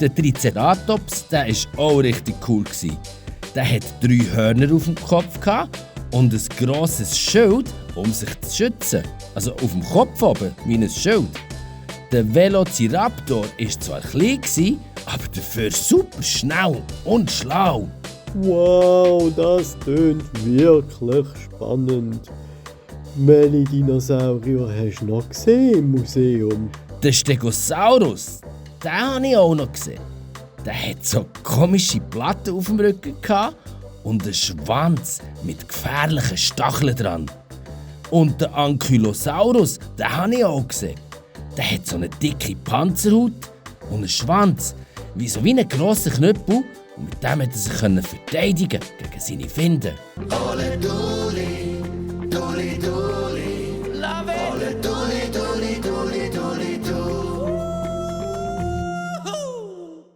Der Triceratops, der war auch richtig cool. Der hatte 3 Hörner auf dem Kopf und ein grosses Schild, um sich zu schützen. Also auf dem Kopf oben, wie ein Schild. Der Velociraptor war zwar klein, aber dafür super schnell und schlau. Wow, das tönt wirklich spannend. Welche Dinosaurier hast du noch gesehen im Museum? Der Stegosaurus, den habe ich auch noch gesehen. Der hat so komische Platten auf dem Rücken und einen Schwanz mit gefährlichen Stacheln dran. Und der Ankylosaurus, den habe ich auch gesehen. Der hat so eine dicke Panzerhaut und einen Schwanz, wie einen grossen Knüppel. Und mit dem konnte er sich verteidigen gegen seine Finde. Ole Duli, Duli Duli.